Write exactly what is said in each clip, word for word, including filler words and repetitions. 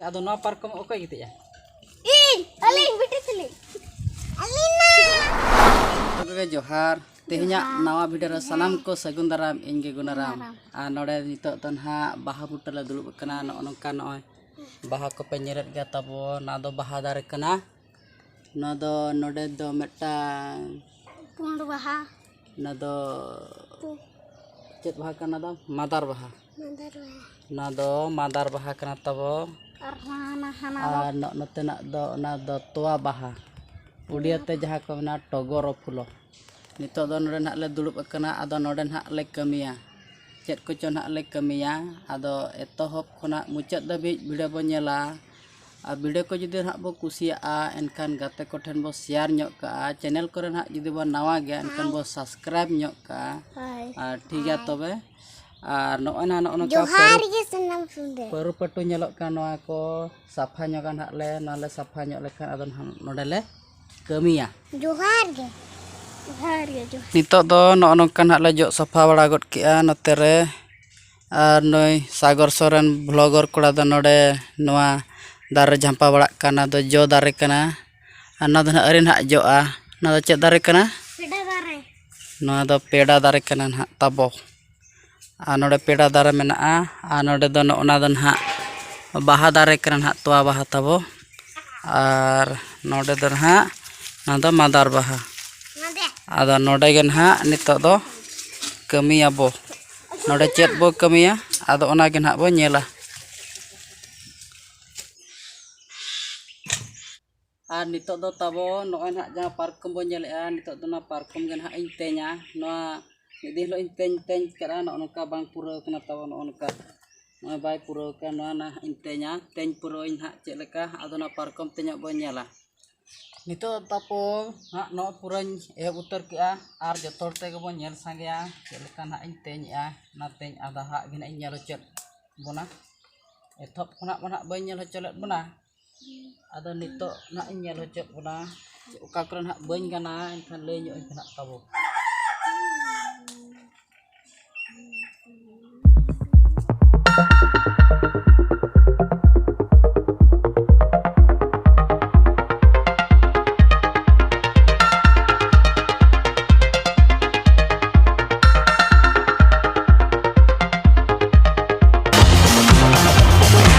ᱟᱫᱚ ᱱᱚᱣᱟ ᱯᱟᱨᱠᱚᱢ ᱚᱠᱚᱭ ᱜᱤᱛᱤᱡᱼᱟ? ᱤᱧ, ᱟᱹᱞᱤᱧ, ᱵᱤᱴᱤ ᱛᱟᱹᱞᱤᱧ᱾ ᱟᱹᱞᱤᱧ ᱢᱟ᱾ ᱜᱚᱜᱚ ᱡᱚᱦᱟᱨ᱾ ᱛᱮᱦᱮᱧᱟᱜ ᱱᱟᱣᱟ ᱵᱷᱤᱰᱤᱭᱳ ᱨᱮ ᱥᱟᱱᱟᱢ ᱠᱚ ᱥᱟᱹᱜᱩᱱ ᱫᱟᱨᱟᱢ, ᱤᱧ ᱜᱮ ᱜᱩᱱᱟᱨᱟᱢ᱾ ᱟᱨ ᱱᱚᱰᱮ ᱱᱤᱛᱚᱜ ᱫᱚ ᱱᱟᱦᱟᱜ ᱵᱟᱦᱟ ᱵᱩᱴᱟᱹ ᱞᱮ ᱫᱩᱲᱩᱵ ᱟᱠᱟᱱᱟ᱾ ᱱᱚᱜᱼᱚ ᱱᱚᱝᱠᱟ ᱱᱚᱜᱼᱚᱭ ᱵᱟᱦᱟ ᱠᱚᱯᱮ ᱧᱮᱞᱮᱫ ᱜᱮᱭᱟ ᱛᱟᱵᱚ, ᱱᱚᱣᱟ ᱫᱚ ᱵᱟᱦᱟ ᱫᱟᱨᱮ ᱠᱟᱱᱟ᱾ ᱱᱚᱣᱟ ᱫᱚ ᱱᱚᱰᱮ ᱫᱚ ᱢᱤᱫᱴᱟᱝ ᱯᱩᱸᱰ ᱵᱟᱦᱟ᱾ ᱚᱱᱟ ᱫᱚ ᱪᱮᱫ ᱵᱟᱦᱟ ᱠᱟᱱᱟ? ᱫᱚ ᱢᱟᱫᱟᱨ ᱵᱟᱦᱟ᱾ ᱢᱟᱫᱟᱨ ᱵᱟᱦᱟ᱾ ᱚᱱᱟ ᱫᱚ ᱢᱟᱫᱟᱨ ᱵᱟᱦᱟ ᱠᱟᱱᱟ ᱛᱟᱵᱚ᱾ ᱟᱨ ᱦᱟᱱᱟ, ᱦᱟᱱᱟ ᱫᱚ ᱟᱨ ᱱᱚᱜ-, ᱱᱚᱛᱮᱱᱟᱜ ᱫᱚ, ᱚᱱᱟ ᱫᱚ ᱛᱚᱣᱟ ᱵᱟᱦᱟ᱾ ᱩᱲᱤᱭᱟ ᱛᱮ ᱡᱟᱦᱟᱸ ᱠᱚ ᱢᱮᱱᱟ ᱴᱚᱜᱚᱨ ᱯᱷᱩᱞᱚ᱾ ᱱᱤᱛᱚᱜ ᱫᱚ ᱱᱚᱰᱮ ᱱᱟᱦᱟᱜ ᱞᱮ ᱫᱩᱲᱩᱵ ᱟᱠᱟᱱᱟ, ᱟᱫᱚ ᱱᱚᱰᱮ ᱱᱟᱦᱟᱜ ᱞᱮ ᱠᱟᱹᱢᱤᱭᱟ᱾ ᱪᱮᱫ ᱠᱚᱪᱚ ᱱᱟᱦᱟᱜ ᱞᱮ ᱠᱟᱹᱢᱤᱭᱟ, ᱟᱫᱚ ᱮᱛᱚᱦᱚᱵ ᱠᱷᱚᱱᱟᱜ ᱢᱩᱪᱟᱹᱫ ᱫᱷᱟᱹᱵᱤᱡ ᱵᱷᱤᱰᱤᱭᱳ ᱵᱚ ᱧᱮᱞᱟ᱾ ᱟᱨ ᱵᱷᱤᱰᱤᱭᱳ ᱠᱚ ᱡᱩᱫᱤ ᱱᱟᱦᱟᱜ ᱵᱚ ᱠᱩᱥᱤᱭᱟᱜᱼᱟ, ᱮᱱᱠᱷᱟᱱ ᱜᱟᱛᱮ ᱠᱚᱴᱷᱮᱱ ᱵᱚ ᱥᱮᱭᱟᱨ ᱧᱚᱜ ᱠᱟᱜᱼᱟ᱾ ᱪᱮᱱᱮᱞ ᱠᱚᱨᱮ ᱱᱟᱦᱟᱜ ᱡᱩᱫᱤ ᱵᱚ ᱱᱟᱣᱟ ᱜᱮᱭᱟ, ᱮᱱᱠᱷᱟᱱ ᱵᱚ ᱥᱟᱵᱥᱠᱨᱟᱭᱤᱵ ᱧᱚᱜ ᱠᱟᱜᱼᱟ᱾ ᱦᱳᱭ᱾ ᱟᱨ ᱴᱷᱤᱠ ᱜᱮᱭᱟ ᱛᱚᱵᱮ᱾ ᱟᱨ ᱱᱚᱜᱼᱚᱭ ᱱᱟᱦᱟᱜ ᱱᱚᱜᱼᱚ ᱱᱚᱝᱠᱟ ᱡᱚᱦᱟᱨ ᱯᱟᱹᱨᱩ-, ᱜᱮ ᱥᱟᱱᱟᱢ ᱥᱩᱸᱰᱮ᱾ ᱯᱟᱹᱨᱩ ᱯᱟᱹᱴᱩ ᱧᱮᱞᱚᱜ ᱠᱟᱱ ᱱᱚᱣᱟ ᱠᱚ ᱥᱟᱯᱷᱟ ᱧᱚᱜᱟ ᱱᱟᱦᱟᱜ ᱞᱮ, ᱱᱚᱣᱟ ᱞᱮ ᱥᱟᱯᱷᱟ ᱧᱚᱜ ᱞᱮᱠᱷᱟᱱ ᱟᱫᱚ ᱱᱟᱦᱟᱜ ᱱᱚᱰᱮ ᱞᱮ ᱠᱟᱹᱢᱤᱭᱟ᱾ ᱡᱚᱦᱟᱨ ᱜᱮ᱾ ᱡᱚᱦᱟᱨ ᱜᱮ, ᱡᱚᱦᱟᱨ᱾ ᱱᱤᱛᱚᱜ ᱫᱚ ᱱᱚᱜᱼᱚ ᱱᱚᱝᱠᱟ ᱱᱟᱦᱟᱜ ᱞᱮ ᱡᱚᱜ ᱥᱟᱯᱷᱟ ᱵᱟᱲᱟ ᱜᱚᱫ ᱠᱮᱜᱼᱟ ᱱᱚᱛᱮ ᱨᱮ᱾ ᱟᱨ ᱱᱩᱭ ᱥᱟᱜᱚᱨ ᱥᱚᱨᱮᱱ ᱵᱷᱞᱚᱜᱚᱨ ᱠᱚᱲᱟ ᱫᱚ ᱱᱚᱰᱮ ᱱᱚᱣᱟ ᱫᱟᱨᱮ ᱡᱷᱟᱢᱯᱟ ᱵᱟᱲᱟᱜ ᱠᱟᱱᱟ, ᱫᱚ ᱡᱚ ᱫᱟᱨᱮ ᱠᱟᱱᱟ᱾ ᱟᱨ ᱱᱚᱣᱟ ᱫᱚ ᱱᱟᱦᱟᱜ ᱟᱹᱣᱨᱤ ᱱᱟᱦᱟᱜ ᱡᱚᱜᱼᱟ᱾ ᱱᱚᱣᱟ ᱫᱚ ᱪᱮᱫ ᱫᱟᱨᱮ ᱠᱟᱱᱟ? ᱯᱮᱰᱟ ᱫᱟᱨᱮ᱾ ᱱᱚᱣᱟ ᱫᱚ ᱯᱮᱰᱟ ᱫᱟᱨᱮ ᱠᱟᱱᱟ ᱱᱟᱦᱟᱜ ᱛᱟᱵᱚ᱾ ᱟᱨ ᱱᱚᱰᱮ ᱯᱮᱰᱟ ᱫᱟᱨᱮ ᱢᱮᱱᱟᱜᱼᱟ᱾ ᱟᱨ ᱱᱚᱰᱮ ᱫᱚ ᱱᱚᱜᱼᱚ ᱱᱟ ᱫᱚ ᱱᱟᱦᱟᱜ ᱵᱟᱦᱟ ᱫᱟᱨᱮ ᱠᱟᱱᱟ ᱱᱟᱦᱟᱜ, ᱛᱚᱣᱟ ᱵᱟᱦᱟ ᱛᱟᱵᱚ᱾ ᱟᱨ ᱱᱚᱰᱮ ᱫᱚ ᱱᱟᱦᱟᱜ ᱱᱚᱣᱟ ᱫᱚ ᱢᱟᱫᱟᱨ ᱵᱟᱦᱟ᱾ ᱱᱚᱰᱮ᱾ ᱟᱫᱚ ᱱᱚᱰᱮ ᱜᱮ ᱱᱟᱦᱟᱜ ᱱᱤᱛᱚᱜ ᱫᱚ ᱠᱟᱹᱢᱤᱭᱟᱵᱚ᱾ ᱱᱚᱰᱮ ᱪᱮᱫ ᱵᱚ ᱠᱟᱹᱢᱤᱭᱟ, ᱟᱫᱚ ᱚᱱᱟ ᱜᱮ ᱱᱟᱦᱟᱜ ᱵᱚ ᱧᱮᱞᱟ᱾ ᱟᱨ ᱱᱤᱛᱚᱜ ᱫᱚ ᱛᱟᱵᱚ ᱱᱚᱜᱼᱚᱭ ᱱᱟᱦᱟᱜ ᱡᱟᱦᱟᱸ ᱯᱟᱨᱠᱚᱢ ᱵᱚᱱ ᱧᱮᱞᱮᱜᱼᱟ, ᱱᱤᱛᱚᱜ ᱫᱚ ᱚᱱᱟ ᱯᱟᱨᱠᱚᱢ ᱜᱮ ᱱᱟᱦᱟᱜ ᱤᱧ ᱛᱮᱧᱟ᱾ ᱱᱚᱣᱟ ᱢᱤᱫ ᱫᱤᱱ ᱦᱤᱞᱳᱜ ᱤᱧ ᱛᱮᱧ, ᱛᱮᱧ ᱠᱟᱜᱼᱟ, ᱱᱚᱜᱼᱚ ᱱᱚᱝᱠᱟ ᱵᱟᱝ ᱯᱩᱨᱟᱹᱣ ᱠᱟᱱᱟ ᱛᱟᱵᱚ, ᱱᱚᱜᱼᱚ ᱱᱚᱝᱠᱟ᱾ ᱱᱚᱜᱼᱚᱭ ᱵᱟᱭ ᱯᱩᱨᱟᱹᱣ ᱠᱟᱱᱟ, ᱱᱚᱣᱟ ᱱᱟᱦᱟᱜ ᱤᱧ ᱛᱮᱧᱟ᱾ ᱛᱮᱧ ᱯᱩᱨᱟᱹᱣ ᱤᱧ ᱱᱟᱦᱟᱜ ᱪᱮᱫ ᱞᱮᱠᱟ, ᱟᱫᱚ ᱚᱱᱟ ᱯᱟᱨᱠᱚᱢ ᱛᱮᱧᱚᱜ ᱵᱚᱱ ᱧᱮᱞᱟ᱾ ᱱᱤᱛᱚᱜ ᱛᱟᱯᱚᱨ ᱦᱟᱸᱜ ᱱᱚᱣᱟ ᱯᱩᱨᱟᱹᱧ ᱮᱦᱚᱵ ᱩᱛᱟᱹᱨ ᱠᱮᱜᱼᱟ, ᱟᱨ ᱡᱚᱛᱚ ᱦᱚᱲ ᱛᱮᱜᱮ ᱵᱚᱱ ᱧᱮᱞ ᱥᱟᱸᱜᱮᱭᱟ ᱪᱮᱫ ᱞᱮᱠᱟ ᱱᱟᱦᱟᱜ ᱤᱧ ᱛᱮᱧᱮᱜᱼᱟ᱾ ᱚᱱᱟ ᱛᱮᱧ ᱟᱫᱷᱟ ᱦᱟᱸᱜ ᱜᱮ ᱱᱟᱦᱟᱜ ᱤᱧ ᱧᱮᱞ ᱦᱚᱪᱚᱭᱮᱫ ᱵᱚᱱᱟ᱾ ᱮᱛᱚᱦᱚᱵ ᱠᱷᱚᱱᱟᱜ ᱢᱟ ᱱᱟᱦᱟᱜ ᱵᱟᱹᱧ ᱧᱮᱞ ᱦᱚᱪᱚ ᱞᱮᱫ ᱵᱚᱱᱟ, ᱟᱫᱚ ᱱᱤᱛᱚᱜ ᱱᱟᱦᱟᱜ ᱤᱧ ᱧᱮᱞ ᱦᱚᱪᱚᱭᱮᱫ ᱵᱚᱱᱟ᱾ ᱚᱠᱟ ᱠᱚᱨᱮ ᱱᱟᱦᱟᱜ ᱵᱟᱹᱧ ᱜᱟᱱᱟ, ᱮᱱᱠᱷᱟᱱ ᱞᱟᱹᱭ ᱧᱚᱜ ᱟᱹᱧ ᱯᱮ ᱱᱟᱦᱟᱜ ᱛᱟᱵᱚ᱾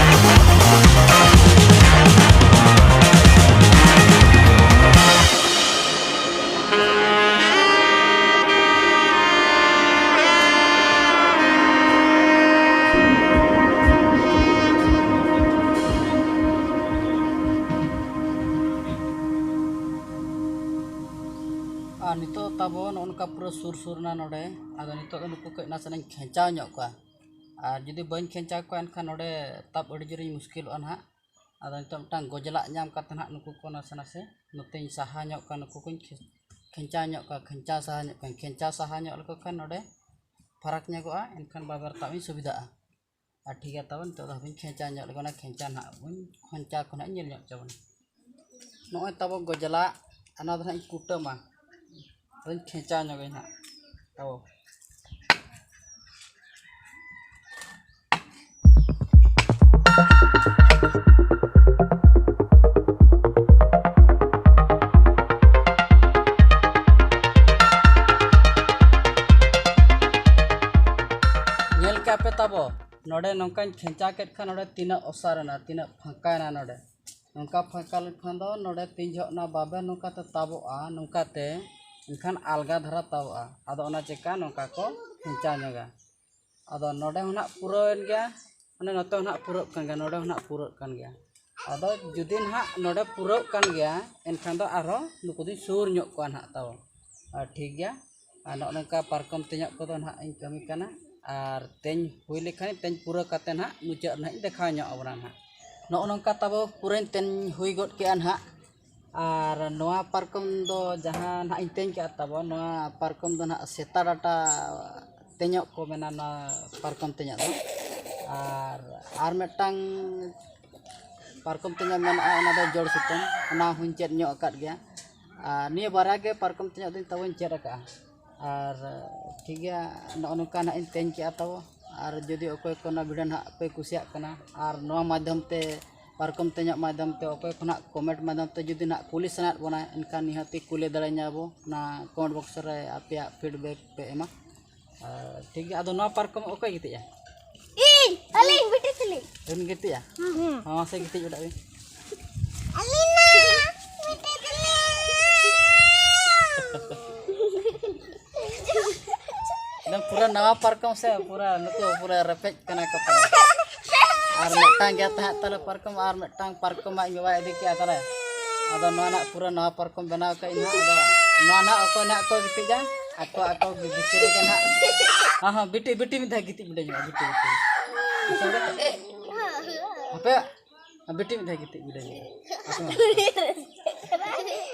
ᱱᱤᱛᱚᱜ ᱛᱟᱵᱚ ᱱᱚᱜᱼᱚ ᱱᱚᱝᱠᱟ ᱯᱩᱨᱟᱹ ᱥᱩᱨ ᱥᱩᱨ ᱮᱱᱟ ᱱᱚᱰᱮ᱾ ᱟᱫᱚ ᱱᱤᱛᱚᱜ ᱫᱚ ᱱᱩᱠᱩ ᱠᱟᱹᱡ ᱱᱟᱥᱮᱱᱟᱜ ᱤᱧ ᱠᱷᱮᱸᱪᱟᱣ ᱧᱚᱜ ᱠᱚᱣᱟ, ᱟᱨ ᱡᱩᱫᱤ ᱵᱟᱹᱧ ᱠᱷᱮᱸᱪᱟᱣ ᱠᱚᱣᱟ ᱮᱱᱠᱷᱟᱱ ᱱᱚᱰᱮ ᱛᱟᱵ ᱟᱹᱰᱤ ᱡᱳᱨᱤᱧ ᱢᱩᱥᱠᱤᱞᱚᱜᱼᱟ ᱱᱟᱦᱟᱜ᱾ ᱟᱫᱚ ᱱᱤᱛᱚᱜ ᱢᱤᱫᱴᱟᱝ ᱜᱚᱡᱽᱞᱟᱜ ᱧᱟᱢ ᱠᱟᱛᱮ ᱱᱟᱦᱟᱜ ᱱᱩᱠᱩ ᱠᱚ ᱱᱟᱥᱮ ᱱᱟᱥᱮ ᱱᱚᱛᱮᱧ ᱥᱟᱦᱟ ᱧᱚᱜ ᱠᱚᱣᱟ, ᱱᱩᱠᱩ ᱠᱚᱧ ᱠᱷᱮ- ᱠᱷᱮᱸᱪᱟᱣ ᱧᱚᱜ ᱠᱚᱣᱟ, ᱠᱷᱮᱸᱪᱟᱣ ᱥᱟᱦᱟ ᱧᱚᱜ ᱠᱚᱣᱟ᱾ ᱠᱷᱮᱸᱪᱟᱣ ᱥᱟᱦᱟ ᱧᱚᱜ ᱞᱮᱠᱚ ᱠᱷᱟᱱ ᱱᱚᱰᱮ ᱯᱷᱟᱨᱟᱠ ᱧᱚᱜᱚᱜᱼᱟ, ᱮᱱᱠᱷᱟᱱ ᱵᱟᱵᱮᱨ ᱛᱟᱵ ᱤᱧ ᱥᱩᱵᱤᱫᱷᱟᱜᱼᱟ᱾ ᱟᱨ ᱴᱷᱤᱠ ᱜᱮᱭᱟ ᱛᱟᱵᱚᱱ, ᱱᱤᱛᱚᱜ ᱫᱚ ᱦᱟᱯᱮᱧ ᱠᱷᱮᱸᱪᱟ ᱧᱚᱜ ᱞᱮᱠᱚ ᱠᱷᱟᱱ, ᱠᱷᱮᱸᱪᱟ ᱱᱟᱦᱟᱜ ᱵᱚᱱ, ᱠᱷᱮᱸᱪᱟ ᱠᱚ ᱱᱟᱦᱟᱜ ᱤᱧ ᱧᱮᱞ ᱧᱚᱜ ᱦᱚᱪᱚ ᱵᱚᱱᱟ᱾ ᱱᱚᱜᱼᱚᱭ ᱛᱟᱵᱚ ᱜᱚᱡᱽᱞᱟ, ᱚᱱᱟ ᱫᱚ ᱱᱟᱦᱟᱜ ᱤᱧ ᱠᱩᱴᱟᱹᱢᱟ, ᱟᱫᱚᱧ ᱠᱷᱮᱸᱪᱟ ᱧᱚᱜᱟᱹᱧ ᱱᱟᱦᱟᱜ ᱛᱟᱵᱚ᱾ ᱧᱮᱞ ᱠᱮᱜᱼᱟ ᱯᱮ ᱛᱟᱵᱚ, ᱱᱚᱰᱮ ᱱᱚᱝᱠᱟᱧ ᱠᱷᱮᱸᱪᱟ ᱠᱮᱫ ᱠᱷᱟᱱ ᱱᱚᱰᱮ ᱛᱤᱱᱟᱹᱜ ᱚᱥᱟᱨ ᱮᱱᱟ, ᱛᱤᱱᱟᱹᱜ ᱯᱷᱟᱸᱠᱟ ᱮᱱᱟ ᱱᱚᱰᱮ᱾ ᱱᱚᱝᱠᱟ ᱯᱷᱟᱸᱠᱟ ᱞᱮᱱᱠᱷᱟᱱ ᱫᱚ ᱱᱚᱰᱮ ᱛᱤᱱ ᱡᱚᱦᱚᱜ ᱚᱱᱟ ᱵᱟᱵᱮᱨ ᱱᱚᱝᱠᱟᱛᱮ ᱛᱟᱵᱚᱜᱼᱟ, ᱱᱚᱝᱠᱟᱛᱮ, ᱮᱱᱠᱷᱟᱱ ᱟᱞᱜᱟ ᱫᱷᱟᱨᱟ ᱛᱟᱵᱚᱜᱼᱟ᱾ ᱟᱫᱚ ᱚᱱᱟ ᱪᱮᱠᱟ ᱱᱚᱝᱠᱟ ᱠᱚ ᱠᱷᱮᱸᱪᱟ ᱧᱚᱜᱟ᱾ ᱟᱫᱚ ᱱᱚᱰᱮ ᱦᱚᱸ ᱱᱟᱜ ᱯᱩᱨᱟᱹᱣᱮᱱ ᱜᱮᱭᱟ, ᱢᱟᱱᱮ ᱱᱚᱛᱮ ᱦᱚᱸ ᱱᱟᱜ ᱯᱩᱨᱟᱹᱜ ᱠᱟᱱ ᱜᱮᱭᱟ, ᱱᱚᱰᱮ ᱦᱚᱸ ᱱᱟᱜ ᱯᱩᱨᱟᱹᱜ ᱠᱟᱱ ᱜᱮᱭᱟ᱾ ᱟᱫᱚ ᱡᱩᱫᱤ ᱱᱟᱦᱟᱜ ᱱᱚᱰᱮ ᱯᱩᱨᱟᱹᱜ ᱠᱟᱱ ᱜᱮᱭᱟ, ᱮᱱᱠᱷᱟᱱ ᱫᱚ ᱟᱨᱦᱚᱸ ᱱᱩᱠᱩ ᱫᱚᱧ ᱥᱩᱨ ᱧᱚᱜ ᱠᱚᱣᱟ ᱱᱟᱦᱟᱜ ᱛᱟᱵᱚ᱾ ᱟᱨ ᱴᱷᱤᱠ ᱜᱮᱭᱟ, ᱟᱨ ᱱᱚᱜᱼᱚ ᱱᱚᱝᱠᱟ ᱯᱟᱨᱠᱚᱢ ᱛᱮᱧᱚᱜ ᱠᱚᱫᱚ ᱱᱟᱦᱟᱜ ᱤᱧ ᱠᱟᱹᱢᱤ ᱠᱟᱱᱟ᱾ ᱟᱨ ᱛᱮᱧ ᱦᱩᱭ ᱞᱮᱠᱷᱟᱱ, ᱛᱮᱧ ᱯᱩᱨᱟᱹᱣ ᱠᱟᱛᱮ ᱱᱟᱦᱟᱜ ᱢᱩᱪᱟᱹᱫ ᱨᱮ ᱱᱟᱦᱟᱜ ᱤᱧ ᱫᱮᱠᱷᱟᱣ ᱧᱚᱜ ᱟᱵᱚᱱᱟ ᱱᱟᱦᱟᱜ᱾ ᱱᱚᱜᱼᱚ ᱱᱚᱝᱠᱟ ᱛᱟᱵᱚ ᱯᱩᱨᱟᱹᱧ ᱛᱮᱧ ᱦᱩᱭ ᱜᱚᱫ ᱠᱮᱜᱼᱟ ᱱᱟᱦᱟᱜ᱾ ᱟᱨ ᱱᱚᱣᱟ ᱯᱟᱨᱠᱚᱢ ᱫᱚ ᱡᱟᱦᱟᱸ ᱱᱟᱦᱟᱜ ᱤᱧ ᱛᱮᱧ ᱠᱮᱜᱼᱟ ᱛᱟᱵᱚ, ᱱᱚᱣᱟ ᱯᱟᱨᱠᱚᱢ ᱫᱚ ᱱᱟᱦᱟᱜ ᱥᱮᱛᱟ ᱰᱟᱴᱟ ᱛᱮᱧᱚᱜ ᱠᱚ ᱢᱮᱱᱟ ᱱᱚᱣᱟ ᱯᱟᱨᱠᱚᱢ ᱛᱮᱧᱚᱜ ᱫᱚ᱾ ᱟᱨ, ᱟᱨ ᱢᱤᱫᱴᱟᱝ ᱯᱟᱨᱠᱚᱢ ᱛᱮᱧᱚᱜ ᱢᱮᱱᱟᱜᱼᱟ, ᱚᱱᱟ ᱫᱚ ᱡᱚᱲ ᱥᱩᱛᱟᱹᱢ, ᱚᱱᱟ ᱦᱚᱸᱧ ᱪᱮᱫ ᱧᱚᱜ ᱟᱠᱟᱫ ᱜᱮᱭᱟ᱾ ᱟᱨ ᱱᱤᱭᱟᱹ ᱵᱟᱨᱭᱟ ᱜᱮ ᱯᱟᱨᱠᱚᱢ ᱛᱮᱧᱚᱜ ᱫᱚᱧ ᱛᱟᱵᱚᱧ ᱪᱮᱫ ᱟᱠᱟᱫᱼᱟ᱾ ᱟᱨ ᱴᱷᱤᱠ ᱜᱮᱭᱟ, ᱱᱚᱜᱼᱚ ᱱᱚᱝᱠᱟ ᱱᱟᱦᱟᱜ ᱤᱧ ᱛᱮᱧ ᱠᱮᱜᱼᱟ ᱛᱟᱵᱚ᱾ ᱟᱨ ᱡᱩᱫᱤ ᱚᱠᱚᱭ ᱠᱚ ᱱᱚᱣᱟ ᱵᱷᱤᱰᱤᱭᱳ ᱱᱟᱦᱟᱜ ᱯᱮ ᱠᱩᱥᱤᱭᱟᱜ ᱠᱟᱱᱟ, ᱟᱨ ᱱᱚᱣᱟ ᱢᱟᱫᱽᱫᱷᱚᱢ ᱛᱮ, ᱯᱟᱨᱠᱚᱢ ᱛᱮᱧᱚᱜ ᱢᱟᱫᱽᱫᱷᱚᱢ ᱛᱮ ᱚᱠᱚᱭ ᱠᱚ ᱱᱟᱦᱟᱜ ᱠᱚᱢᱮᱱᱴ ᱢᱟᱫᱽᱫᱷᱚᱢ ᱛᱮ ᱡᱩᱫᱤ ᱱᱟᱦᱟᱜ ᱠᱩᱞᱤ ᱥᱟᱱᱟᱭᱮᱫ ᱵᱚᱱᱟ, ᱮᱱᱠᱷᱟᱱ ᱱᱤᱦᱟᱹᱛᱤ ᱠᱩᱞᱤ ᱫᱟᱲᱮᱭᱟᱹᱧᱟ ᱵᱚ, ᱚᱱᱟ ᱠᱚᱢᱮᱱᱴ ᱵᱚᱠᱥ ᱨᱮ ᱟᱯᱮᱭᱟᱜ ᱯᱷᱤᱰᱵᱮᱠ ᱯᱮ ᱮᱢᱟ᱾ ᱟᱨ ᱴᱷᱤᱠ ᱜᱮᱭᱟ, ᱟᱫᱚ ᱱᱚᱣᱟ ᱯᱟᱨᱠᱚᱢ ᱚᱠᱚᱭ ᱜᱤᱛᱤᱡᱼᱟ? ᱤᱧ, ᱟᱹᱞᱤᱧ, ᱵᱤᱴᱤ ᱛᱟᱹᱞᱤᱧ᱾ ᱵᱤᱱ ᱜᱤᱛᱤᱡᱼᱟ? ᱦᱩᱸ, ᱦᱩᱸ᱾ ᱦᱚᱸ, ᱢᱟᱥᱮ ᱜᱤᱛᱤᱡ ᱜᱚᱫᱚᱜ ᱵᱤᱱ᱾ ᱟᱹᱞᱤᱧ ᱢᱟ, ᱵᱤᱴᱤ ᱛᱟᱹᱞᱤᱧ᱾ ᱮᱠᱫᱚᱢ ᱯᱩᱨᱟᱹ ᱱᱟᱣᱟ ᱯᱟᱨᱠᱚᱢ ᱥᱮ, ᱯᱩᱨᱟᱹ ᱱᱩᱠᱩ ᱯᱩᱨᱟᱹ ᱨᱮᱯᱮᱡ ᱠᱟᱱᱟ ᱠᱚ ᱯᱩᱨᱟᱹ᱾ ᱟᱨ ᱢᱤᱫᱴᱟᱝ ᱜᱮ ᱛᱟᱦᱮᱸᱫ ᱛᱟᱞᱮ ᱯᱟᱨᱠᱚᱢ, ᱟᱨ ᱢᱤᱫᱴᱟᱝ ᱯᱟᱨᱠᱚᱢ ᱢᱟ ᱤᱧ ᱵᱟᱵᱟᱭ ᱤᱫᱤ ᱠᱮᱜᱼᱟ ᱛᱟᱞᱮ᱾ ᱟᱫᱚ ᱱᱚᱣᱟ ᱱᱟᱜ ᱯᱩᱨᱟᱹ ᱱᱟᱣᱟ ᱯᱟᱨᱠᱚᱢ ᱵᱮᱱᱟᱣ ᱠᱟᱜ ᱤᱧ ᱦᱟᱸᱜ, ᱟᱫᱚ ᱱᱚᱣᱟ ᱱᱟᱦᱟᱜ ᱚᱠᱚᱭ ᱱᱟᱦᱟᱜ ᱠᱚ ᱜᱤᱛᱤᱡᱟ, ᱟᱠᱚ ᱟᱠᱚ ᱵᱷᱤᱛᱤᱨ ᱨᱮᱜᱮ ᱱᱟᱦᱟᱜ᱾ ᱦᱚᱸ ᱦᱚᱸ, ᱵᱤᱴᱤ, ᱵᱤᱴᱤ ᱢᱤᱫ ᱫᱷᱟᱣ ᱜᱤᱛᱤᱡ ᱵᱤᱰᱟᱹᱣ ᱧᱚᱜ ᱢᱮ, ᱵᱤᱴᱤ, ᱵᱤᱴᱤ᱾ ᱦᱟᱯᱮ, ᱵᱤᱴᱤ ᱢᱤᱫ ᱫᱷᱟᱣ ᱜᱤᱛᱤᱡ ᱵᱤᱰᱟᱹᱣ ᱧᱚᱜ ᱢᱮ᱾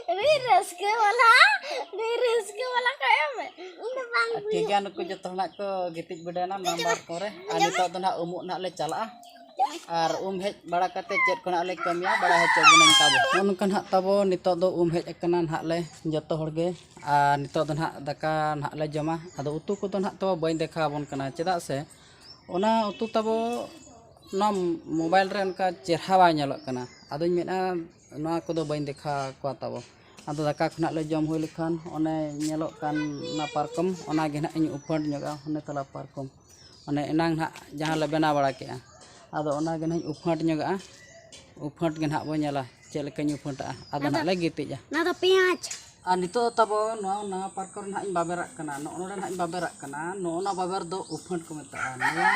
ᱟᱹᱰᱤ ᱨᱟᱹᱥᱠᱟᱹ ᱵᱟᱞᱟ, ᱟᱹᱰᱤ ᱨᱟᱹᱥᱠᱟᱹ ᱵᱟᱞᱟ ᱠᱚ ᱮᱢ᱾ ᱤᱧ ᱫᱚ ᱵᱟᱝ ᱴᱷᱤᱠ ᱜᱮᱭᱟ, ᱱᱩᱠᱩ ᱡᱚᱛᱚ ᱦᱚᱲ ᱱᱟᱦᱟᱜ ᱠᱚ ᱜᱤᱛᱤᱡ ᱵᱤᱰᱟᱹᱣ ᱮᱱᱟ ᱱᱟᱢᱵᱟᱨ ᱠᱚᱨᱮ᱾ ᱟᱨ ᱱᱤᱛᱚᱜ ᱫᱚ ᱱᱟᱦᱟᱜ ᱩᱢᱩᱜ ᱱᱟᱦᱟᱜ ᱞᱮ ᱪᱟᱞᱟᱜᱼᱟ᱾ ᱟᱨ ᱩᱢ ᱦᱮᱡ ᱵᱟᱲᱟ ᱠᱟᱛᱮ ᱪᱮᱫ ᱠᱚ ᱱᱟᱦᱟᱜ ᱞᱮ ᱠᱟᱹᱢᱤᱭᱟ, ᱵᱟᱲᱟᱭ ᱦᱚᱪᱚ ᱵᱚᱱᱟᱹᱧ ᱛᱟᱵᱚ᱾ ᱱᱚᱜᱼᱚ ᱱᱚᱝᱠᱟ ᱱᱟᱦᱟᱜ ᱛᱟᱵᱚ ᱱᱤᱛᱚᱜ ᱫᱚ ᱩᱢ ᱦᱮᱡ ᱟᱠᱟᱱᱟ ᱱᱟᱦᱟᱜ ᱞᱮ ᱡᱚᱛᱚ ᱦᱚᱲ ᱜᱮ᱾ ᱟᱨ ᱱᱤᱛᱚᱜ ᱫᱚ ᱱᱟᱦᱟᱜ ᱫᱟᱠᱟ ᱱᱟᱦᱟᱜ ᱞᱮ ᱡᱚᱢᱟ᱾ ᱟᱫᱚ ᱩᱛᱩ ᱠᱚᱫᱚ ᱱᱟᱦᱟᱜ ᱛᱟᱵᱚ ᱵᱟᱹᱧ ᱫᱮᱠᱷᱟᱣ ᱟᱵᱚᱱ ᱠᱟᱱᱟ, ᱪᱮᱫᱟᱜ ᱥᱮ ᱚᱱᱟ ᱩᱛᱩ ᱛᱟᱵᱚ ᱱᱚᱣᱟ ᱢᱳᱵᱟᱭᱤᱞ ᱨᱮ ᱚᱱᱠᱟ ᱪᱮᱦᱨᱟ ᱵᱟᱭ ᱧᱮᱞᱚᱜ ᱠᱟᱱᱟ᱾ ᱟᱫᱚᱧ ᱢᱮᱱᱟ ᱱᱚᱣᱟ ᱠᱚᱫᱚ ᱵᱟᱹᱧ ᱫᱮᱠᱷᱟᱣ ᱠᱚᱣᱟ ᱛᱟᱵᱚ᱾ ᱟᱫᱚ ᱫᱟᱠᱟ ᱠᱷᱚᱱᱟᱜ ᱞᱮ ᱡᱚᱢ ᱦᱩᱭ ᱞᱮᱠᱷᱟᱱ ᱚᱱᱮ ᱧᱮᱞᱚᱜ ᱠᱟᱱ ᱚᱱᱟ ᱯᱟᱨᱠᱚᱢ, ᱚᱱᱟ ᱜᱮ ᱱᱟᱦᱟᱜ ᱤᱧ ᱩᱯᱷᱟᱹᱴ ᱧᱚᱜᱟ, ᱚᱱᱮ ᱛᱟᱞᱟ ᱯᱟᱨᱠᱚᱢ, ᱚᱱᱮ ᱮᱱᱟᱝ ᱱᱟᱦᱟᱜ ᱡᱟᱦᱟᱸ ᱞᱮ ᱵᱮᱱᱟᱣ ᱵᱟᱲᱟ ᱠᱮᱜᱼᱟ, ᱟᱫᱚ ᱚᱱᱟ ᱜᱮ ᱱᱟᱦᱟᱜ ᱤᱧ ᱩᱯᱷᱟᱹᱴ ᱧᱚᱜᱟᱜᱼᱟ᱾ ᱩᱯᱷᱟᱹᱴ ᱜᱮ ᱱᱟᱦᱟᱜ ᱵᱚᱱ ᱧᱮᱞᱟ ᱪᱮᱫ ᱞᱮᱠᱟᱧ ᱩᱯᱷᱟᱹᱴᱟᱜᱼᱟ᱾ ᱟᱫᱚ ᱱᱟᱦᱟᱜ ᱞᱮ ᱜᱤᱛᱤᱡᱼᱟ᱾ ᱚᱱᱟ ᱫᱚ ᱯᱮᱸᱭᱟᱡᱽ᱾ ᱟᱨ ᱱᱤᱛᱚᱜ ᱫᱚ ᱛᱟᱵᱚ ᱱᱚᱣᱟ ᱱᱟᱣᱟ ᱯᱟᱨᱠᱚᱢ ᱨᱮ ᱱᱟᱦᱟᱜ ᱤᱧ ᱵᱟᱵᱮᱨᱟᱜ ᱠᱟᱱᱟ, ᱱᱚᱜᱼᱚ ᱱᱚᱰᱮ ᱱᱟᱦᱟᱜ ᱤᱧ ᱵᱟᱵᱮᱨᱟᱜ ᱠᱟᱱᱟ᱾ ᱱᱚᱜᱼᱚ ᱱᱚᱣᱟ ᱵᱟᱵᱮᱨ ᱫᱚ ᱩᱯᱷᱟᱹᱴ ᱠᱚ ᱢᱮᱛᱟᱜᱼᱟ᱾ ᱱᱚᱣᱟ,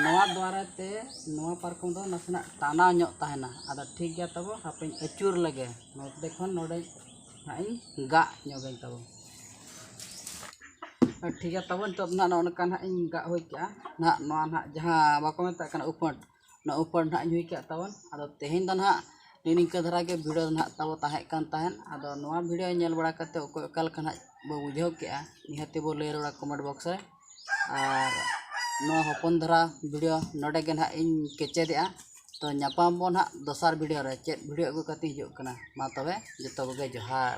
ᱱᱚᱣᱟ ᱫᱚᱣᱟᱨᱟ ᱛᱮ ᱱᱚᱣᱟ ᱯᱟᱨᱠᱚᱢ ᱫᱚ ᱱᱟᱥᱮᱱᱟᱜ ᱴᱟᱱᱟᱣ ᱧᱚᱜ ᱛᱟᱦᱮᱱᱟ᱾ ᱟᱫᱚ ᱴᱷᱤᱠ ᱜᱮᱭᱟ ᱛᱟᱵᱚ, ᱦᱟᱯᱮᱧ ᱟᱹᱪᱩᱨ ᱞᱮᱜᱮ, ᱱᱚᱛᱮ ᱠᱷᱚᱱ ᱱᱚᱰᱮ ᱱᱟᱦᱟᱜ ᱤᱧ ᱜᱟᱜ ᱧᱚᱜᱟᱹᱧ ᱛᱟᱵᱚ᱾ ᱟᱨ ᱴᱷᱤᱠ ᱜᱮᱭᱟ ᱛᱟᱵᱚ, ᱱᱤᱛᱚᱜ ᱫᱚ ᱱᱟᱦᱟᱜ ᱱᱚᱜᱼᱚ ᱱᱚᱝᱠᱟ ᱱᱟᱦᱟᱜ ᱤᱧ ᱜᱟᱜ ᱦᱩᱭ ᱠᱮᱜᱼᱟ᱾ ᱱᱟᱦᱟᱜ ᱱᱚᱣᱟ ᱱᱟᱦᱟᱜ ᱡᱟᱦᱟᱸ ᱵᱟᱠᱚ ᱢᱮᱛᱟᱜ ᱠᱟᱱᱟ ᱩᱯᱷᱟᱹᱴ, ᱚᱱᱟ ᱩᱯᱷᱟᱹᱴ ᱱᱟᱦᱟᱜ ᱤᱧ ᱦᱩᱭ ᱠᱮᱜᱼᱟ ᱛᱟᱵᱚᱱ᱾ ᱟᱫᱚ ᱛᱮᱦᱮᱧ ᱫᱚ ᱱᱟᱦᱟᱜ ᱱᱤ ᱱᱤᱝᱠᱟᱹ ᱫᱷᱟᱨᱟ ᱜᱮ ᱵᱷᱤᱰᱤᱭᱳ ᱫᱚ ᱱᱟᱦᱟᱜ ᱛᱟᱵᱚ ᱛᱟᱦᱮᱸ ᱠᱟᱱ ᱛᱟᱦᱮᱸᱫ᱾ ᱟᱫᱚ ᱱᱚᱣᱟ ᱵᱷᱤᱰᱤᱭᱳ ᱧᱮᱞ ᱵᱟᱲᱟ ᱠᱟᱛᱮ ᱚᱠᱚᱭ ᱚᱠᱟ ᱞᱮᱠᱟ ᱱᱟᱦᱟᱜ ᱵᱚ ᱵᱩᱡᱷᱟᱹᱣ ᱠᱮᱜᱼᱟ, ᱱᱤᱦᱟᱹᱛᱤ ᱵᱚ ᱞᱟᱹᱭ ᱨᱩᱣᱟᱹᱲᱟ ᱠᱚᱢᱮᱱᱴ ᱵᱚᱠᱥ ᱨᱮ᱾ ᱟᱨ ᱱᱚᱣᱟ ᱦᱚᱯᱚᱱ ᱫᱷᱟᱨᱟ ᱵᱷᱤᱰᱤᱭᱳ ᱱᱚᱰᱮ ᱜᱮ ᱱᱟᱦᱟᱜ ᱤᱧ ᱠᱮᱪᱮᱫᱮᱜᱼᱟ᱾ ᱛᱚ ᱧᱟᱯᱟᱢ ᱵᱚᱱ ᱱᱟᱦᱟᱜ ᱫᱚᱥᱟᱨ ᱵᱷᱤᱰᱤᱭᱳ ᱨᱮ, ᱪᱮᱫ ᱵᱷᱤᱰᱤᱭᱳ ᱟᱹᱜᱩ ᱠᱟᱛᱮ ᱦᱤᱡᱩᱜ ᱠᱟᱱᱟ᱾ ᱢᱟ ᱛᱚᱵᱮ ᱡᱚᱛᱚ ᱠᱚᱜᱮ ᱡᱚᱦᱟᱨ᱾